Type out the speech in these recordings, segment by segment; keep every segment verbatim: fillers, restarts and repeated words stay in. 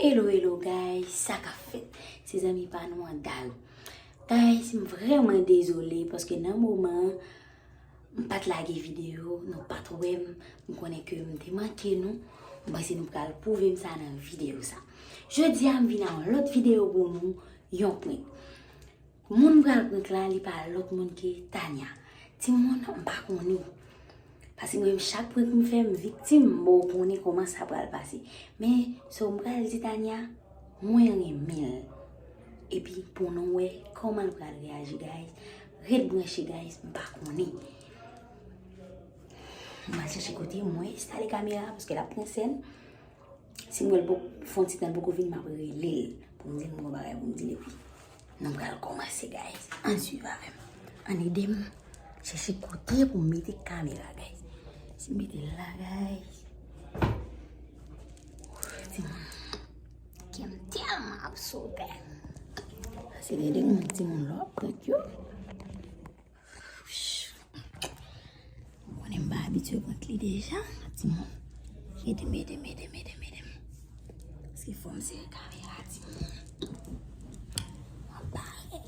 Hello, hello, guys, sa k ap fèt? Se zanmi pa nou an Dayou. Guys, m vrèman dezole paske nan moman an, m pa t lage videyo, nou pa t wè m, m konnen ke m te manke nou, m panse nou pral pwouve m sa nan videyo sa. Jodi a, m vin a yon lòt videyo pou nou, yon prank. Moun m pral prank la, li pa lòt moun ke Tania. Timoun, m pa konnen. Paske mwen menm, chak prank m fè, m viktim, m poko konnen kòman sa pral pase. Men, so m pral di Tania, mwen renmen l. Epi, pou nou wè kòman l pral reyaji, guys. Ret branche, guys, m pa konnen. M al chèche kote mwen enstale kamera, paske l ap pran sèn. Si m wè l poko, fè yon ti tan l poko vini, m ap rele l pou m di l m gon bagay pou m di l epi nou pral kòmanse, guys. Ann swiv avè m. Ann ede m chèche kote pou m mete kamera, guys. Si m mete l la, guys. Timoun. Kè m tèlman ap sote. Se de moun timoun lò, prank yo. Mwen menm m pa abitye prank li deja, timoun. Ede m, ede m, ede m, ede m, ede m. Paske fò m sere kamera, timoun. Mwen pare.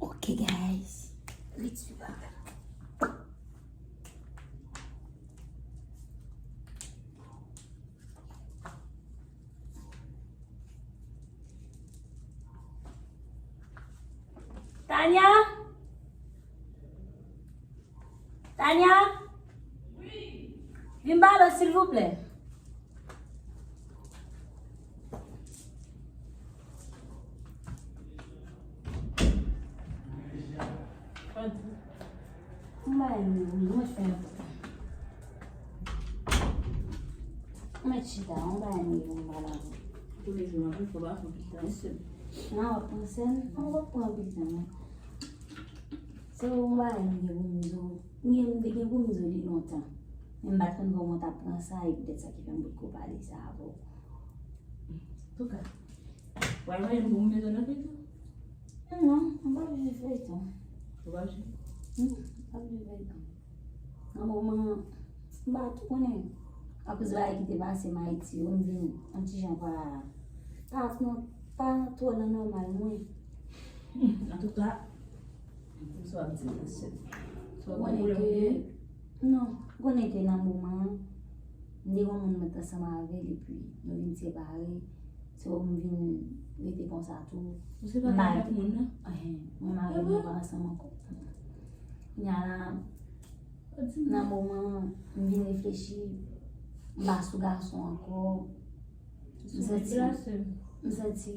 Ok, guys. Ret swiv avè m. Tania? Tania? Vin pale, silvouplè. Yon bagay m gen pou m di w, mwen fè enpòtan. Mwen chita, yon bagay m gen pou m pale avè w. Tou bezwen anpil fò pa fè anpil tan, mesye. Nan w ap pran sèn, an w ap pran anpil tan, men. Se yon bagay m gen pou m di w. M gen, m te gen pou m di w li lontan. Men m pa t konn kòman w t ap pran sa, e poutèt sa ki fè m potko pale sa avè w. Antouka, w al mande m pou m bezwen nan feyton? Non, m p ap jwe feyton. Ou p ap jwe? Non, m p ap jwe feyton. Nan moman, m pa tou konnen. Akoz bagay ki te pase m Ayiti yo, m vin yon ti jan pa, pa, pa twò nan nòmal mwen. Antouka, m sou ap di m, mesye. Ou konnen ke, non, ou konnen ke nan moman an, m te gen yon moun m t ansanm avè l, epi nou vin separe. So, m vin rete konsa tou. Ou separe avèk moun nan? Enhen, mwen avè l nou pa ansanm ankò. Kounye a la, nan moman an, m vin reflechi, m pa sou gason ankò. M santi, m santi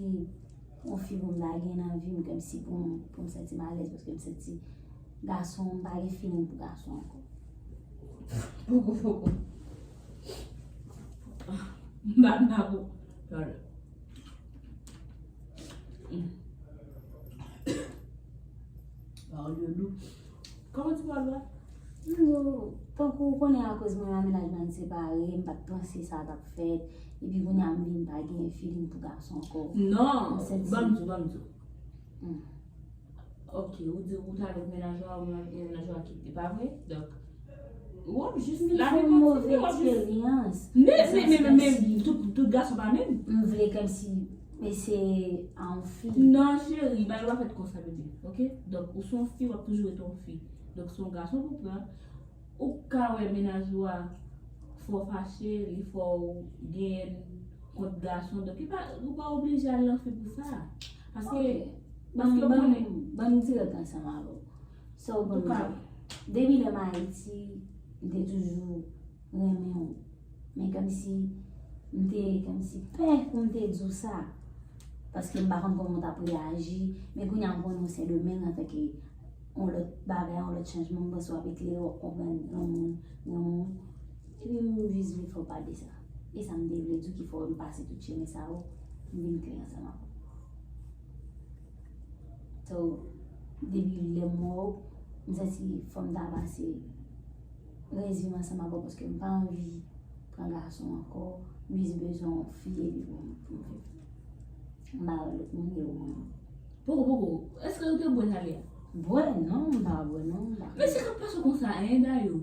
yon fi pou m lage nan vi m, kòmsi pou m, pou m santi m alèz, paske m santi gason, m pa gen feeling pou gason ankò. Poko, poko. M pa, m pa pou. Pardon. Pawòl yo lou. Kòman ti pawòl la? Yo, tankou ou konnen akoz mwen ak mennaj mwen separe, m pa t panse sa t ap fèt. Epi kounye a m vin pa gen feeling pou gason ankò. Non, ban m di w, ban m di w. Hmm. Ok, ou di ou t avèk mennaj ou a, ou menm avèk mennaj ou a kite, pa vre? Donk, w ap jis, lavi kontinye, w ap jis. Men, men, men, men, men, tout, tout gason pa menm. M vle kòmsi, men se a yon fi. Non, cheri, bagay yo pa fèt konsa, bebe, ok? Donk, ou se yon fi, w ap toujou rete yon fi. Donk, se yon gason pou pran. Ou ka wè mennaj ou a fè w fache, li fè w genyen kont gason. Donk, li pa, ou pa oblije al nan fi pou sa. Paske, paske ou konnen. Ban m dirèk ansanm avè w. Sa w ban m di. Depi lè m Ayiti, m te toujou renmen w. Men kòmsi, m te, kòmsi pè pou m te di w sa. Paske m pa konn kòman w t ap reyaji. Men kounye a m konnen w Sendomeng antanke yon lòt bagay, yon lòt chanjman, m panse w ap eklere, w ap konprann granmoun, granmoun. Epi m jis vle fè w pale de sa. E sa m te vle di w ki fè m pase tout chemen sa yo, m vin klè ansanm avè w. So, depi lè m wè w, m santi fò m ta pase rezime ansanm avè w paske m pa anvi pran gason ankò, m jis bezwen yon fi epi pou m, pou m viv. M pa wè lòt moun ke ou menm. Poko, poko. Èske ou te bwè talè a? Bwè? Non, m pa bwè, non, m pa bwè. Men sa k ap pase w konsa, en, Dayou?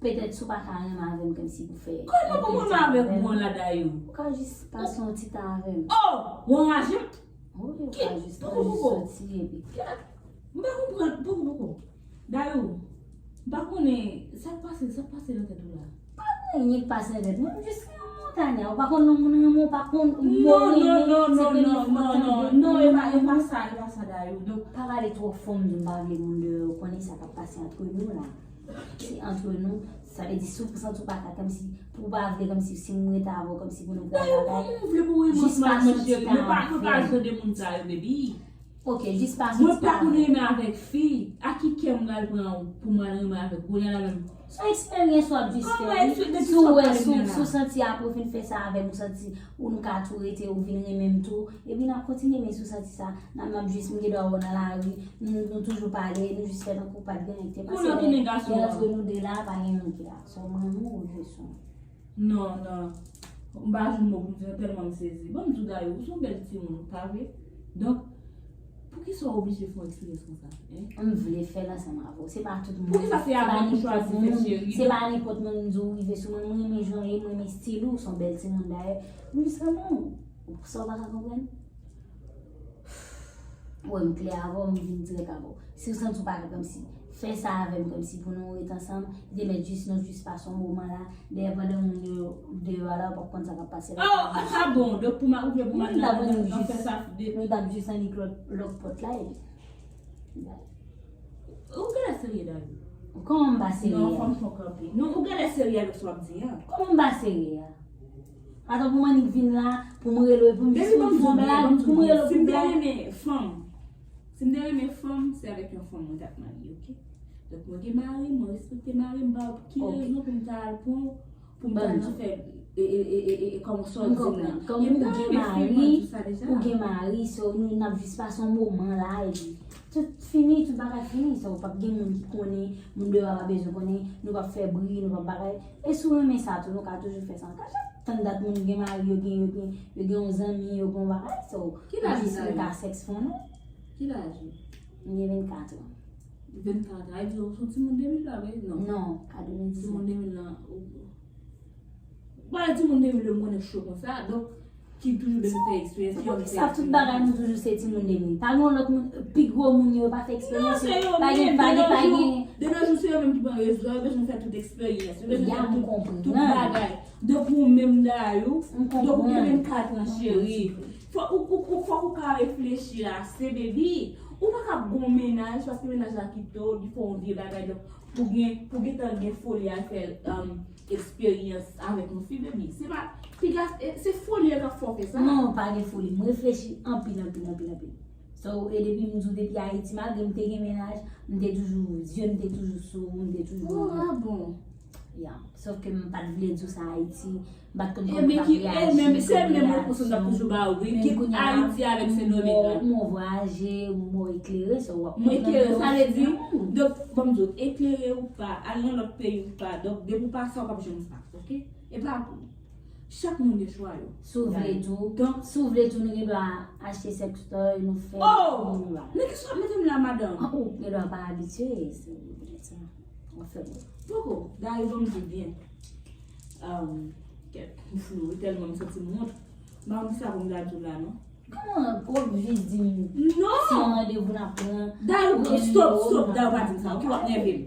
Petèt si w pa ka renmen avè m kòmsi pou fè. Kòman pou mwen avèk mwen la, Dayou? Ou ka jis pase yon ti tan avè m. Oh! Ou anraje m? Wi, ou ka jis, ou ka jis soti epi. M pa konprann, poko, poko. Dayou, m pa konnen sa k pase, sa k pase nan tèt ou la. Pa gen anyen k pase nan tèt mwen, m jis renmen Tania. Ou pa konn lè moun renmen, ou pa konn mò renmen, se premye fwa w tande moun renmen. Non, non, non, non, non, non, e pa, e pa sa, e pa sa, Dayou. Donk, pa pale twò fò, m di m pa vle moun deyò yo konnen sa k ap pase antre nou la. Se antre nou, sa vle di si w santi w pa ka, kòmsi pou w pa vle, kòmsi si m rete avè w, kòmsi pou nou pran bagay. Dayou, kòman w vle pou w renmen ansanm avèk mwen, cheri? Mwen pa, mwen pa jan de moun sa yo, baby. Ok, jis pase yon ti tan avè m. Mwen pa konn renmen avèk fi. A ki kè m pral pran w pou m al renmen avèk ou? Kounye a la menm. Se yon eksperyans w ap jis fè, wi. Si w wè, si w, si w santi apre w fin fè sa avè m, ou santi ou nou ka tou rete, ou vin renmen m tou, epi n ap kontinye, men si w santi sa, n ap, n ap jis, m gen dwa wè w nan lari, nou, nou toujou pale, nou jis fè tankou pa t gen anyen ki te pase, men lè antre nou de la, pa gen anyen ki la. So, mwen, mwen, ou jis. Non, non. M pa jwenn mo pou m di, tèlman m sezi. Ban m di w, Dayou, ou se yon bèl timoun, pa vre? Donk, poukisa w oblije fè yon eksperyans konsa, en? M vle fè l ansanm avè w. Se pa tout moun. Poukisa se avè m ou chwazi fè, cheri? Se pa nenpòt moun m di w rive sou mwen. M renmen jan w ye, m renmen estil ou, w se yon bèl timoun dayè. M jis renmen w. Sa w pa ka konprann? Wè, m klè avè w, m vin dirèk avè w. Si w santi w pa ka kòmsi fè sa avè m kòmsi pou nou ret ansanm, li te mèt jis nou jis pase yon moman la, dèyè pandan moun yo deyò a la, w p ap konn sa k ap pase la. Oh, sa bon, donk pou m a, ou vle pou m al nan, nan fè sa de. Nou t ap jis annik lòk, lòk pòt la, epi. Ou genlè serye, Dayou. Kòman m pa serye a? Non, fanm fò kanpe. Non, ou genlè serye avèk sa w ap di a. Kòman m pa serye a? Atann pou m annik vin la, pou m rele w, pou m jis fè yon blag, pou m rele w pou blag. Si m te renmen fanm, si m te renmen fanm, se avèk yon fanm mwen t ap marye, oke? Donk, mwen gen mari, mwen respekte mari m, m pa wè ki rezon pou m ta al pran, pou m ta al nan fè, e, e, kòman sa w di m nan. Kòm ou gen mari, ou gen mari, so, nou, n ap jis pase yon moman la, epi tout fini, tout bagay fini, so, p ap gen moun ki konnen, moun deyò a pa bezwen konnen, nou p ap fè bri, nou p ap bagay. E si w renmen sa tou, nou ka toujou fè sa an kachèt. Tann dat moun gen mari, yo gen, yo gen, yo gen yon zanmi, yo gen yon bagay, so, jis nou ka sèks fon nou. Ki laj ou? M gen vennkat an. Vennkat an, e di w se yon timoun de mil la, wi, non? Non, pa de mil diznèf. Timoun de mil lan, ou, ou pa timoun de mil yo m konnen cho konsa, donk, ki toujou bezwen fè eksperyans, ki anvi fè eksperyans. Poukisa tout bagay nou toujou se timoun de mil? Pa gen yon lòt moun, pi gwo moun yo pa fè eksperyans yo? Pa gen, pa gen, pa gen. De nos jours, se yo menm ki pran rezo, yo bezwen fè tout eksperyans, yo bezwen fè tout, tout bagay. Donk, ou menm, Dayou, donk ou gen vennkat an, cheri. Fòk ou, ou, ou, fòk ou ka reflechi ase, baby. Ou pa ka ap gon mennaj, paske mennaj la kite w, li fè yon vye bagay, donk pou gen, pou gentan gen foli al fè, um, eksperyans avèk yon fi, baby. Se pa, piga, e, se foli an k ap fè w fè sa. Non, pa gen foli. M reflechi anpil, anpil, anpil, anpil. So, e depi m di w, depi Ayiti, malgre m te gen mennaj, m te toujou, zye m te toujou sou ou, m te toujou. Oh, ah bon? Ya. Sòf ke m pa t vle di w sa Ayiti, m pa t konn kòman m t ap reyaji. Ebyen, ki, e, men, se menm repons m t ap toujou ba w, wi. Kit Ayiti avèk Sendomeng la. M wè w vwayaje, m wè w eklere, so w ap konprann. M eklere, sa vle di, donk, ban m di w, eklere ou pa, al nan lòt peyi ou pa, donk, depi w pa sa, w p ap janm sa, oke? E pa pou ou. Chak moun gen chwa yo. Si w vle tou, si w vle tou, nou gen dwa achte sex toy, nou fè, nou ba. Nan kesyon ap mete m la, madanm. Ou gen dwa pa abitye, se sa. Anfen bon. Poko, Dayou, ban m di w byen. Um, kèt, m flou wi, tèlman m santi m wont. M pa konn kisa pou m ta di w la, non. Kòman w ap jis di m se yon randevou n ap pran? Dayou, stop, stop, Dayou, pa di m sa, oke, w ap nève m.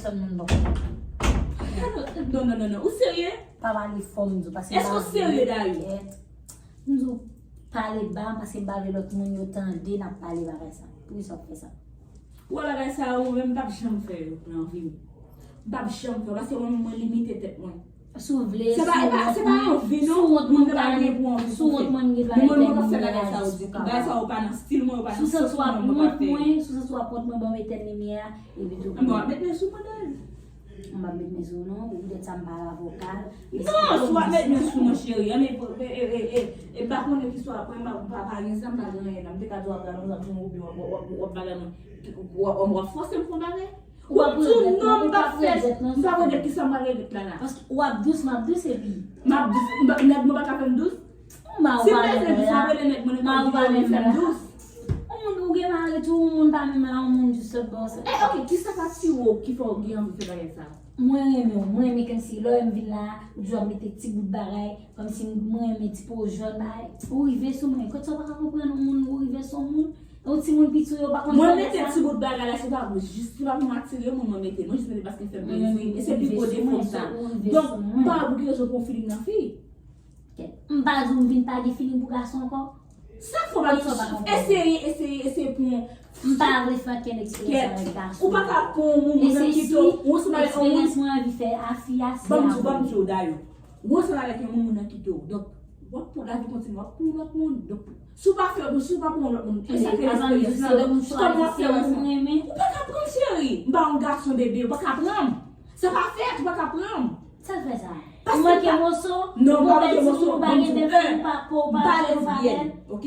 pèsòn moun bò. Non, non, non, non. Ou serye? Pa pale fò m di w, paske Èske w serye, Dayou? M di w pale ba, paske m pa vle lòt moun yo tande n ap pale bagay sa. Poukisa w fè sa? Ou wè bagay sa yo, mwen menm m p ap janm fè yo nan vi m. M p ap janm fè yo, paske mwen menm mwen limite tèt mwen. Si w vle, Se pa, se pa, se pa anvi, non. Si w wont Moun mwen pa pa gen pou anvi. Si w wont mwen gen Mwen, mwen, mwen pa fè etèn bagay sa yo limyè. ditou. Bagay sa yo pa nan stil mwen, yo pa nan Si w santi sans w ap mwen, mwen pa wont fè. Mwen, si w santi w ap wont mwen, ban m etèn limyè a, epi tou. Bon, met men sou mwen, Dayou. M ap met men sou ou non, poutèt sa m pa avoka. Non, si w ap met men sou mwen, cheri, an, men, e, e, e, e, e, pa konnen ki swa, mwen, m pa, pa gen zam, pa gen anyen, non. M te ka di w ap gade yon zam sou mwen, oubyen w ap, w ap, w ap bagay mwen. W ap, w ap fòse m fè yon bagay. Ou ap regrèt, non, ou p ap regrèt, non. M pa regrèt ki sa m pa regrèt la, la. Paske w ap dous, m ap dous, epi. M ap dous, m pa, nèg mwen pa ka fè m dous. M pa Si ou m pa bezwen dous, m ap rele nèg mwen, nèg mwen di yo fè m dous. Yon moun ou Gen mari tou, yon moun pa menm la, yon moun jis sot bò sa. E ok, kisa k atire w ki fè w gen anvi fè bagay sa? Mwen renmen w, mwen renmen kòmsi lè w wè m vin la, ou di w ap mete ti bout bagay, kòmsi mwen renmen ti po jòn bagay. Ou rive sou mwen, kote sa w pa ka konprann yon moun, ou rive sou yon moun, yon timoun piti yo pa konn Mwen fè mete sa. Ti bout bagay la, se pa pou jis, se pa pou m atire moun, mwen mete. Mwen jis mete paske l fè m plezi. E se pi gwo defo m sa. Donk, m pa wè pou ki rezon pou yon feeling nan fi. M pa di w m vin pa gen feeling pou gason ankò. Sa fò pa. Eseye, eseye, eseye pou yon. M pa vle fè okenn eksperyans avèk gason. Ou pa ka pran yon moun nan kite w. Ou ansanm avèk yon moun. Eksperyans mwen anvi fè a fi a se Ban m di w, ban m di w dayè. Ou ansanm avèk yon moun, moun nan kite w. Donk, w ap pran lavi kontinye, w ap pran yon lòt moun. Donk, si w pa fè, si w pa pran yon lòt moun, e sa k rele eksperyans lan. Donk, kòman w ap fè wè sa? Ou pa ka pran m, cheri. M pa yon gason bebe, ou pa ka pran m. Sa pa fèt, ou pa ka pran m. Sa fè sa? Ou manke moso? Non, m pa manke moso. Ou pa gen bèl fanm, ou pa po, ou pa po, ou pa bèl. Ok?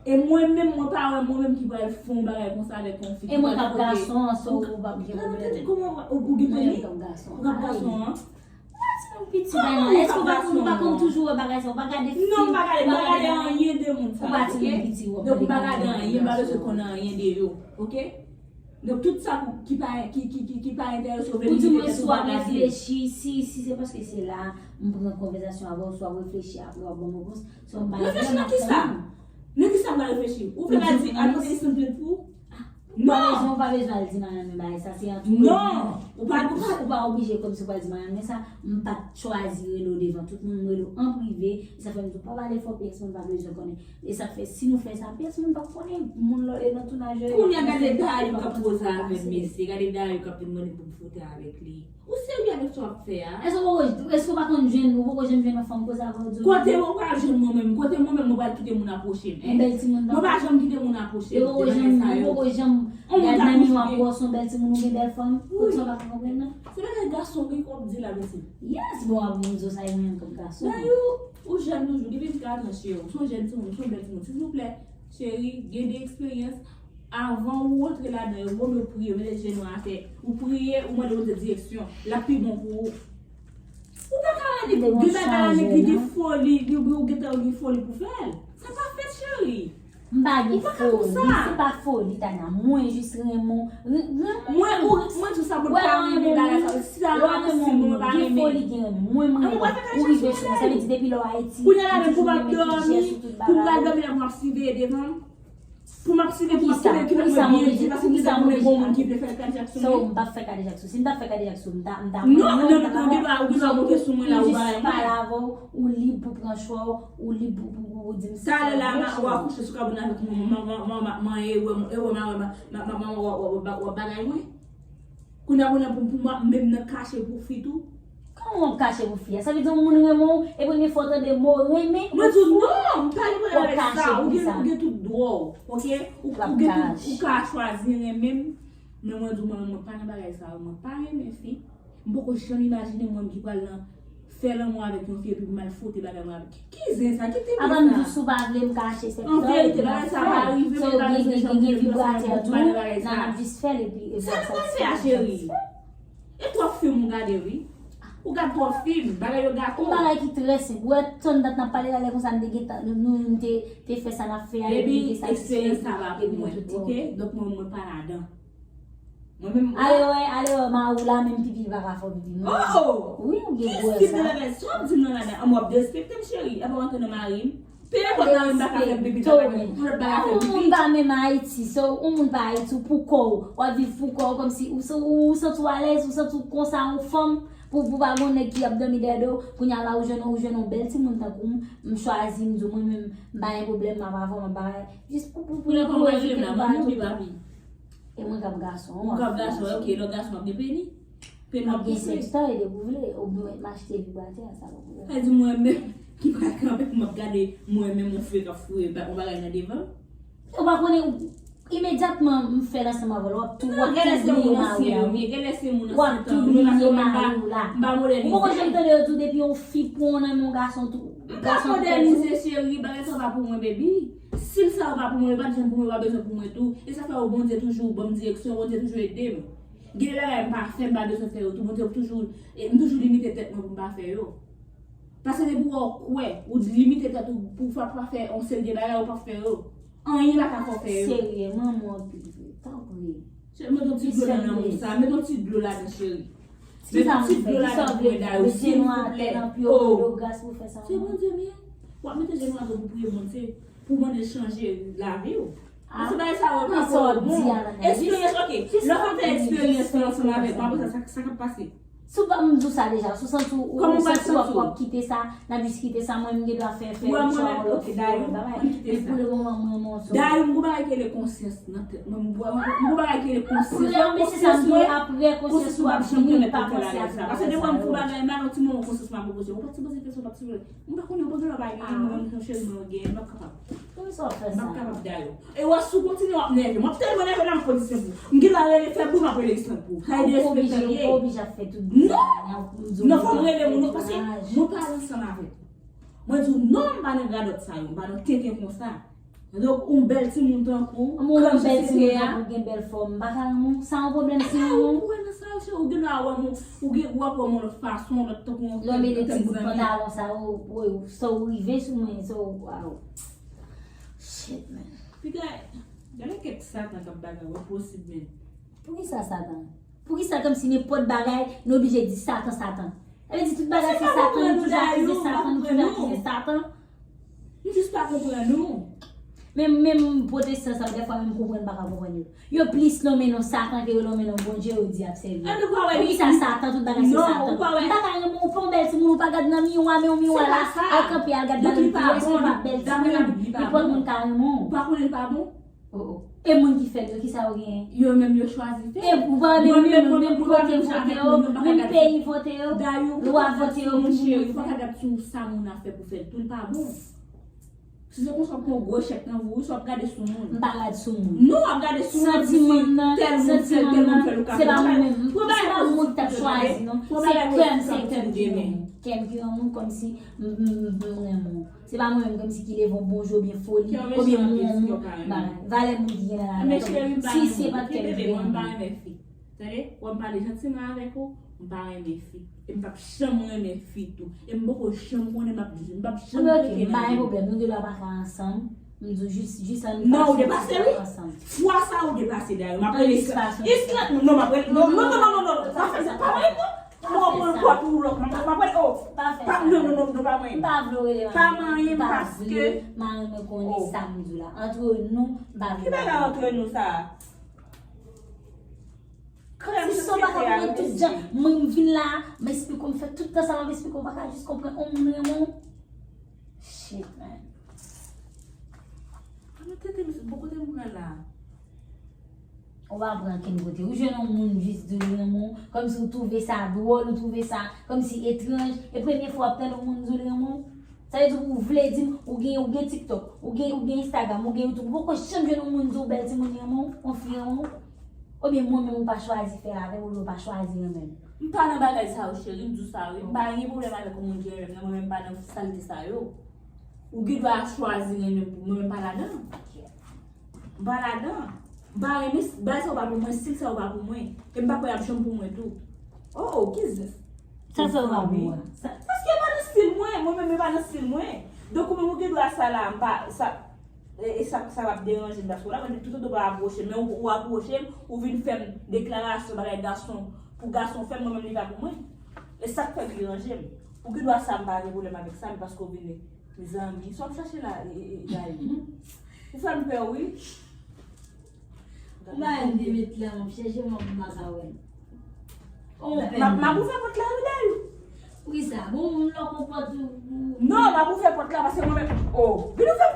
E mwen menm, mwen pa wè mwen menm ki pral fè yon bagay konsa avèk yon fi. E mwen k ap gason an, so ou p ap gen pwoblèm. Kòman ou, ou gen peni? Mwen k ap gason an. Ou k ap gason an? Ti bagay la. Èske ou pa konn, ou pa konn toujou wè bagay sa, ou pa gade fim? Non, m pa gade, m pa gade anyen de moun sa. Ou pa timoun piti, ou ap Donk, m pa gade anyen, m pa bezwen konnen anyen de yo. Ok? Donk, tout sa ki pa, ki, ki, ki, ki pa enterese w, vle limite tèt ou pa gade. Reflechi, si, si se paske se la, m pran konvèsasyon avè w, swa reflechi apre w ap ban m repons. So, m pa Reflechi nan kisa? Nan kisa m pral reflechi? Ou fè la di, al pote Lisandre pou? Non. Ou pa bezwen, ou pa bezwen al di Marianne men bagay sa, se ant ou. Non. Ou pa, ou pa, ou pa oblije kòmsi ou pral di Marianne men sa, m pa t chwazi rele w devan tout moun, m rele w an prive, e sa fè m di w pa pale fò, pyès moun pa bezwen konnen. E sa fè, si nou fè sa, pyès moun p ap konnen. Moun lò e nan tounaj yo. Kounye a gade Dayou k ap koze avè m, mesye. Gade Dayou k ap vin mande pou m fwote avèk li. Ou serye avèk sa w ap fè a? Èske ou poko, èske ou pa konn jwenn, ou poko janm jwenn yon fanm koze avè w di w... Kote ou pral jwenn mwen menm? Kote mwen menm mwen pral kite moun apwoche m? Yon bèl timoun. Mwen pa janm kite moun apwoche m. Ou poko janm, ou poko janm gad nan miwa pou w wè se yon bèl timoun oubyen bèl fanm? Kote sa w pa ka konprann nan? Se bagay gason wi k ap di la, mesye. Yes, bon, ap vin di w sa e mwen menm kòm gason. Dayou, ou jèn toujou, gen vennkat an, cheri. Ou se yon jèn timoun, ou se yon bèl timoun. Silvouplè, cheri, gen de eksperyans. Avan ou rantre ladan yo, bon, ou priye, ou mete jenou atè. Ou priye, ou mande Bondye direksyon. L ap pi bon pou ou. Ou pa ka rele gen bagay la nèg li gen foli, li ou gentan gen foli pou fè l. Sa pa fèt, cheri. M pa gen foli, se pa foli, Tania. Mwen jis renmen w. Mwen, ou, mwen di w sa, mwen pa renmen bagay sa. Si sa lwa posib, mwen pa renmen. Gen foli, gen renmen. Mwen, mwen renmen w. Ou rive sou mwen. Sa vle di depi lè w Ayiti, ou toujou renmen tout jès ou tout bagay. Pou m pral dòmi la, pou m ap siveye devan m. Pou m ap siveye, pou m ap siveye ki fè mwen byen di, paske m te konnen gon moun ki vle fè kadejak sou mwen. Sa w, m p ap fè kadejak sou. Si m t ap fè kadejak sou, m ta, m ta... Non, non, non, ou gen dwa, ou gen dwa monte sou mwen la, ou bagay mwen. Ou lib pou pran chwa w, ou lib pou, pou, pou, pou di m sa. Talè la, m a, w a kouche sou kabòn avèk mwen, mwen, mwen, mwen, mwen, mwen, e wè, e wè, m a wè, m a, m a, m a, w a, w a, w a, w a bagay mwen. Kounye a, kounye a, pou, pou mwen, menm nan kache pou fi tou. Kòman w ap kache pou fi a? Sa vle di yon moun renmen w, e premye fwa w tande mo renmen, ou fou. Mwen di w non, m pa gen pwoblèm avèk sa. Ou gen, ou gen tout dwa w, ok? Ou, ou gen tout, ou ka chwazi renmen m. Men mwen di w, mwen, mwen pa nan bagay sa yo, mwen pa renmen fi. M poko janm imajine mwen ki pral nan fè lanmou avèk yon fi epi pou m al fwote bagay mwen avèk. Ki zen sa? Ki tenten sa? Apa m di w si w pa vle m ka achte sèks toy? An verite, bagay sa pa rive, mwen pa bezwen janm gen vibratè tou, nan ap jis fè l epi e sa l pral fè a, cheri. E twòp fim ou gade, wi. Ou gad twòp fim, bagay yo gato. Yon bagay ki trè senp. Ou wè tann dat n ap pale la, lè konsa n te gentan, nou, nou, nou te, te fè sa n ap fè a, epi nou te satisfè, epi nou tout te ok. Donk mwen, mwen pa ladan. Mwen menm. Ale wè, ale wè mari w la, menm pipi li pa ka fè w pipi non. Oh! Wi, ou gen gwo sa. Sa w ap di m nan ladan? An, w ap derespekte m, cheri. Apa w antre nan mari m? Pe enpòt mari m pa ka fè m pipi, pa ka fè m, pou lòt pa ka fè m pipi. Yon moun pa menm Ayiti, so, yon moun pa Ayiti, ou pou kò w, w ap viv pou kò w, kòmsi ou, ou, ou santi w alèz, ou santi w konsa, yon fanm, pou, pou pa gon nèg ki ap dòmi dèyè do w, kounye a la ou jwenn, ou jwenn yon bèl timoun tankou m, m chwazi, m di w mwen menm, m pa gen pwoblèm, m ap avè w, m ap bagay, jis pou, pou, pou, pou evite m pa tou. E mwen k ap gason. Ou k ap gason, ok, lòt gason ap gen peni? Peni w ap gen sèks toy depi w vle, oubyen m achte vibratè, sa pa pwoblèm. Sa di mwen menm ki pral kanpe pou m ap gade mwen menm yon fi k ap foure ba-, yon bagay nan devan l. Ou pa konnen, imedyatman m fè l ansanm avè l, w ap tou, w ap tou bliye mari w la, wi. W ap tou bliye mari w la. Ou poko janm tande yo di w depi yon fi pran w nan men yon gason tou, gason tou pèdi. M pa fòdèlize, cheri, bagay sa pa pou mwen, baby. Si l sa yo pa pou mwen, yo pa t janm pou mwen, yo pa bezwen pou mwen tou. E sa fè yo Bondye toujou ban m direksyon, Bondye toujou ede m. Gen de bagay m pa fè, m pa bezwen fè yo tou. Bondye toujou, e, m toujou limite tèt mwen pou m pa fè yo. Paske depi w kwè, ou limite tèt ou pou w pa fè yon seri de bagay, ou p ap fè yo. Anyen pa ka fè w fè yo. Serye, manman anpil vre. Tanpri. Cheri, met yon ti dlo nan lanmou sa. Met yon ti dlo ladan, cheri. Met yon ti dlo ladan pou mwen, Dayou, silvouplè. Oh. Se Bondye m ye. W ap mete jenou atou pou priye Bondye, pou mande l chanje lavi w. Paske bagay sa yo pa pou bon. Esperyans, ok. Lè w ap fè esperyans lan ansanm avèk mwen, apre sa, sa, sa k ap pase? Si w pa m di w sa deja, si w santi w, ou santi w ap, w ap kite sa, n ap jis kite sa, mwen m gen dwa fè, fè yon chwa, yon lòt fi, yon lòt bagay. Men pou le moman, mwen, mwen, mwen, Dayou, m gon bagay ki rele konsyans nan tèt mwen. M gon bagay ki rele konsyans. Apre, men se sa m di, apre konsyans ou ap vini, pa panse a sa. Paske depi m fè bagay mal, yon ti moman konsyans mwen ap reproche. Ou pa t sipoze fè sa, ou pa t sipoze. M pa konnen, ou pa gen dwa bay li, mwen, mwen, cheri, mwen, gen, m p ap kapab. Pou sa w fè sa? M p ap kapab, Dayou. E wè, si w kontinye, w ap nève. M ap tèlman nève la, m ap pran distan pou ou. M gen dwa rele fè bri, m ap rele distan pou ou. Sa e derespektan li ye. Ou pa oblije ap fè tout bagay la pou m di w. Non, fò m rele moun, non, paske mwen pale ansanm avèk ou. Mwen di w, non, m pa nan radòt sa yo, m pa nan tenten konsa. Donk, yon bèl timoun tankou w, kòm jan se ye a. Yon bèl timoun tankou w, gen bèl fòm, m pa ka renmen w. Sa yon pwoblèm si renmen w? Ou wè nan sa yo, cheri, ou gen dwa wè m, ou gen, w ap wè m yon lòt fason, yon lòt tankou yon, yon lòt tèt zanmi. Lè w mete ti bout pantalon sa yo, sa w rive sou mwen, sa w, waw. Shit, man. Piga, gade kèk Satan k ap bagay, w ap posib, men. Poukisa Satan? Poukisa kòmsi nenpòt bagay, nou oblije di Satan, Satan? Sa vle di tout bagay se Satan, nou toujou akize Satan, nou toujou akize Satan. M jis pa konprann ou. Menm, menm pwotestan sa yo, dèfwa menm konprann m pa ka konprann yo. Yo plis lonmen non Satan ke yo lonmen non Bondye, yo di y ap sèvi. Poukisa Satan, tout bagay se Satan? M pa ka renmen w, ou pa yon bèl timoun, ou pa gad nan miwa, men yon miwa la, al kanpe, al gad nan miwa, èske w pa bèl timoun? Nenpòt moun ka renmen w. Ou pa konnen l pa bon? Oh, oh. E moun ki fè l yo, kisa yo genyen? Yo menm yo chwazi fè l. E ou pa menm, menm, menm kote vote yo, menm peyi vote yo, lwa vote yo pou moun yo fè. Ou pa ka gad sou sa moun nan fè pou fè l tou, li pa bon. Si se konsa w pran gwo chèk nan vou, wi, sa w ap gade sou moun. M pa gad sou moun. Non, w ap gade sou moun, si tèl moun fè l, tèl moun fè l, ou ka fè l. Se pa mwen menm, se pa mwen ki t ap chwazi, non. Se kè m, se kè m ki renmen. Kè m ki renmen w kòmsi m, m, m, m renmen w. Se pa mwen menm kòmsi ki leve yon bonjou oubyen foli, oubyen moun, moun, bagay. Valè moun ki gen nan lavi. Si se pa t kè m ki renmen w. Tande, wè m pale jantiman avèk ou, m pa renmen fi. E m p ap janm renmen fi tou. E m poko janm konnen m ap, m p ap janm konnen. Anben, ok, m pa gen pwoblèm. Nou de la pa ka ansanm. M di w jis, jis ann pa fè ti pa ansanm. Non, ou depase, wi. Fwa sa ou depase, dayè. M ap rele Isla. Isla, non, non, m ap rele, non, non, non, non, non, non. Pa fè sa, pa rele, non. Mwen pran kò pou lòt, m ap rele, oh. Pa fè sa. Non, non, non, non, pa manyen m. M pa vle w rele manyen m. Pa manyen m paske. M pa vle manyen m konnen sa m di w la. Antre nou, m pa vle manyen m. Ki bagay antre nou sa? Krèm, si w pa ka konprann tout jan, mwen m vin la, m esplike w, m fè tout tan sa, m ap esplike w, w pa ka jis konprann, on moun renmen w. Shit, man. Ann tete, mesye, bon kote m pran la. Ou pa pran ankenn kote. Ou jwenn yon moun jis di w li renmen w, kòmsi w twouve sa dwòl, ou twouve sa kòmsi etranj. E premye fwa w ap tande yon moun di w li renmen w. Sa vle di ou vle di m, ou gen, ou gen TikTok, ou gen, ou gen Instagram, ou gen YouTube, ou poko janm jwenn yon moun di w bèl timoun li renmen w, yon fi renmen w? Oubyen mwen menm ou pa chwazi fè l avè m, oubyen ou pa chwazi renmen m? M pa nan bagay sa yo, cheri, m di w sa wi. M pa gen pwoblèm avèk yon moun ki renmen m, men mwen menm m pa nan salte sa yo. Ou gen dwa chwazi renmen m pou mwen, men m pa ladan. M pa ladan. M pa renmen s-, bagay sa yo pa pou mwen, stil sa yo pa pou mwen. E m pa kwè y ap janm pou mwen tou. Oh, oh, ki zens. Sa sa yo pa pou mwen? Paske e pa nan stil mwen, mwen menm e pa nan stil mwen. Donk ou menm ou gen dwa sa la, m pa, sa, e, e sa, sa p ap deranje m, paske w la, mwen toutotan w pa apwoche m, men ou, ou apwoche m, ou vin fè m deklarasyon, bagay gason, pou gason fè m, mwen menm li pa pou mwen. E sa k fè l deranje m. Ou gen dwa sa, m pa gen pwoblèm avèk sa, men paske w vin Mezanmi, sa w ap chache la, e, e, e, Dayou? Ou fè m pè, wi. Ou pa wè m te met la, m ap chèche mwen pou m pa ka wè l. M ap, m ap ouvè pòt la, wi, Dayou. Poukisa? Bon, moun lòk yon pòt ou. Non, m ap ouvè pòt la, paske mwen menm, oh, vin ouvè.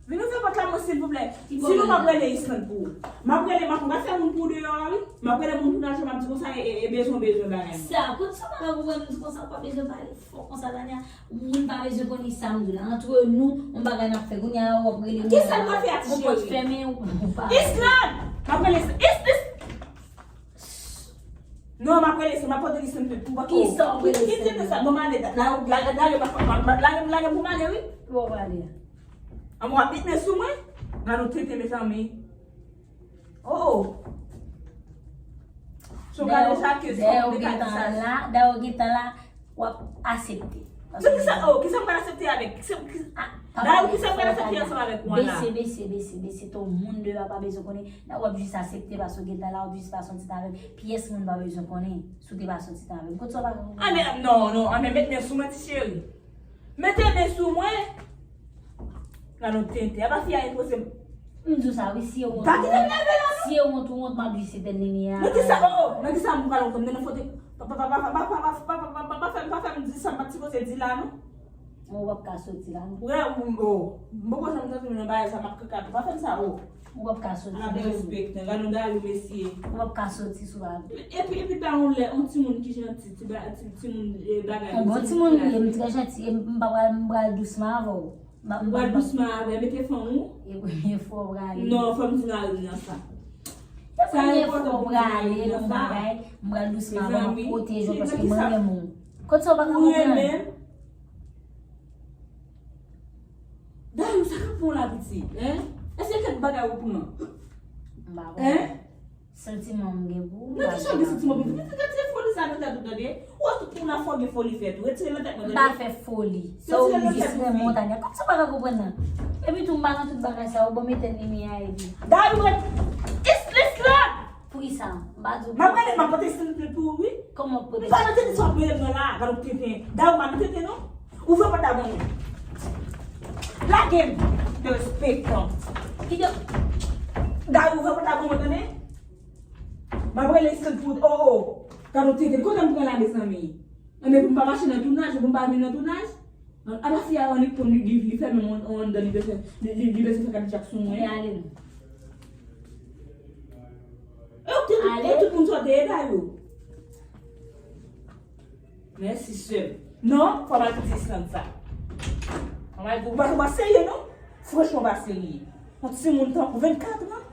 Vin ouvè pòt la, mwen, silvouplè. Sinon, m ap rele Island pou ou. M ap rele, m ap, m ap fè moun pou ou deyò a, wi. M ap rele moun pou n al jwe, m ap di konsa, e, e, e bezwen, bezwen bagay. Sa, kote sa w pa ka konprann m di konsa, ou pa bezwen pale fò konsa, Tania. Moun pa bezwen konnen sa m di w la. Antre nou, yon bagay n ap fè. Kounye a, w ap rele moun. Kisa l pral fè a ti cheri? Yon pòt fèmen, ou, ou pa. Island! M ap rele Is-, Is-, Is-, non, m ap rele Island, m ap pote Island pou ou. Kisa w ap rele Island? Ki, ki tenten sa? Bon, m ale, la, la, la, lage m pou m ale, wi. Bon, w ale. An, w ap met men sou mwen? Gade yon tenten, mezanmi. Oh, oh. So, gade sa ke, dayè ou gentan la, dayè ou gentan la, w ap aksepte. So, kisa, oh, kisa m pral aksepte avèk? Kisa, kisa, ah, dayè, kisa m pral aksepte ansanm avèk mwen la? Bese, bese, bese, bese. Tout moun deyò a pa bezwen konnen. Nan w ap jis aksepte paske w gentan la, w ap jis pase yon ti tan avè m. Pyès moun pa bezwen konnen si w te pase yon ti tan avè m. Kot sa w pa ka konprann? Ah, men, non, non, ah, men met men sou mwen, ti cheri. Mete men sou mwen. Gade yon tenten. Apa fi a enpoze m. M di w sa wi, si e wont ou wont, si e wont ou wont, m ap jis etèn limyè a. Nan kisa, oh, oh, nan kisa m pral wont, nan foto. Pa, pa, pa fè m, pa fè m di sa m pa t sipoze di la, non. Ou p ap ka soti la, non. Wè, m, oh, m poko janm tande nan bagay sa, m ap kaka tou. Pa fè m sa, oh. Ou p ap ka soti, non. Ala derespektan, gade yon dayou, mesye. Ou p ap ka soti sou la. Epi, epi, ta yon lè, yon timoun ki janti, ti ba-, ti, timoun, eh, bagay. Yon bon timoun li ye, m trè janti, e m pa pral, m pral dousman avè w. M ap, m ap, m ap dousman avè, mete fanm ou. E, e fò w prale. Non, fò m di Marine nan sa. Sa e fò w prale nan bagay, m pral dousman avè w, m ap pwoteje w paske mwen renmen w. Kot sa w pa ka konprann? Ou renmen m? Dayou, sa k ap fè w la, pitit? Hein? Èske kèk bagay ou pran? M pa konprann. Hein? Santiman m gen pou ou. Nan ki jan gen santiman pou ou? Retire foli sa nan tèt ou, tande. Ou wè tout moun ap fè gen foli fè tou. Retire nan tèt mwen, tande. M pa fè foli. Sa ou jis renmen w, Tania. Kòmsi w pa ka konprann nan? Epi tou, m pa nan tout bagay sa yo. Bon, m etèn limyè a epi. Dayou, ret. Is, is la! Poukisa? M pa di w. M ap rele, m ap pote stil pou ou, wi. Kòman w pote? M pa nan tenten sa w ap rele m nan la. Gade w tenten. Dayou, m pa nan tenten, non. Ouvè pòt la ban mwen. Lage m. Derespektan. Kite. Dayou, ouvè pòt la ban mwen, tande? M ap rele Stan pou, oh, oh. Gade yon tenten. Kote m pran la, mezanmi? Enben, pou m pa mache nan tounaj, pou m pa vin nan tounaj? Apa fi a annik konn li, li, li fèmen yon, yon anndan, li bezwen, li, li, li bezwen fè kadejak sou mwen. Ale. E ou te, e tout moun sòti, e Dayou. Mèsi, sè m. Non, fò m al kite Islande sa. Fò m al, ou pa, ou pa serye, non? Franchman, ou pa serye. Yon timoun tankou vennkat an?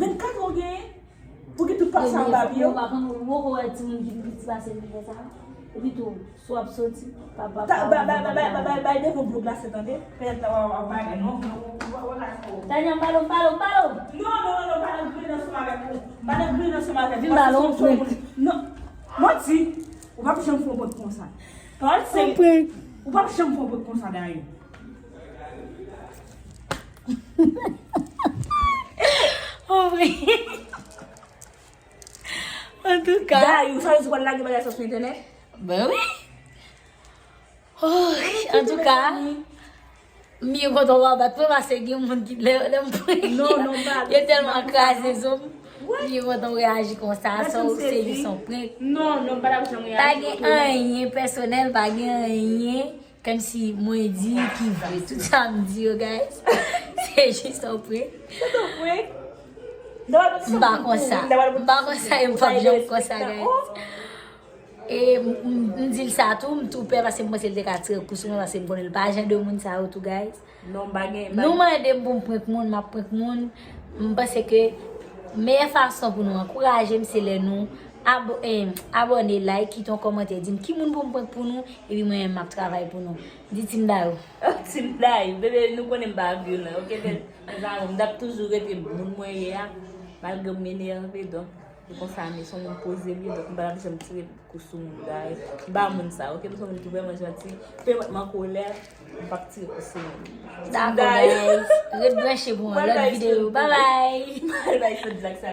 Vennkat an w genyen? Pou ki tout pase a bab yo? Ou pa konn, ou poko wè timoun ki pi piti pase l ki fè sa? Epi tou, si w ap soti, pa, pa, pa, bay, bay, bay, bay, bay, bay devan dlo glase, tande? Pèt la, w ap, w ap bagay, non? Tania, m ba l, m ba l, m ba l. Non, non, non, non, pa nan grenn ansanm avèk ou. M pa nan grenn ansanm avèk ou. Vin ba l, yon prank. Non. Manti. Ou p ap janm fè yon prank konsa. Pawòl serye. Yon prank. Ou p ap janm fè yon prank konsa, Dayou. Yon prank. Antouka. Dayou, sa vle di w pral lage bagay sa sou entènèt? Ben wi. Oh, antouka. M byen kontan w pa bat mwen, paske gen moun ki, lè, lè m prank yo, yo tèlman kraze zo m. M byen kontan w reyaji konsa, sa w se jis yon prank. Non, non, m pa t ap janm reyaji konsa. Pa gen anyen pèsonèl, pa gen anyen kòmsi mwen di ki vre. Tout sa m di yo, guys, se jis yon prank. Se yon prank. M pa konsa. M pa konsa, e m p ap janm konsa, guys. E m, m, m di l sa tou, m tou pè paske m panse l te ka tire kou sou mwen paske m konnen l pa jan de moun sa yo tou, guys. Non, m pa gen, m pa gen. Nou mande m pou m prank moun, m ap prank moun. M panse ke meyè fason pou nou ankouraje m se lè nou abo-, eh, abòne, like, kite yon kòmantè, di m ki moun pou m prank pou nou, epi mwen menm m ap travay pou nou. Di Team Dayou. Team Dayou, bebe, nou konnen m pa vyolan, oke, bebe? Mezanmi, m t ap toujou rete moun mwen ye a, malgre m enève, donk. Se konsa, men se yon moun poze m ye, donk m pa t ap janm tire kou sou moun, guys. M pa moun sa, oke? M se yon moun ki vrèman janti. Pe mèt m an kolè, m p ap tire kou sou moun. Dakò, guys. Ret branche pou yon lòt videyo. Bye bye. M pral bay sèt zak sa.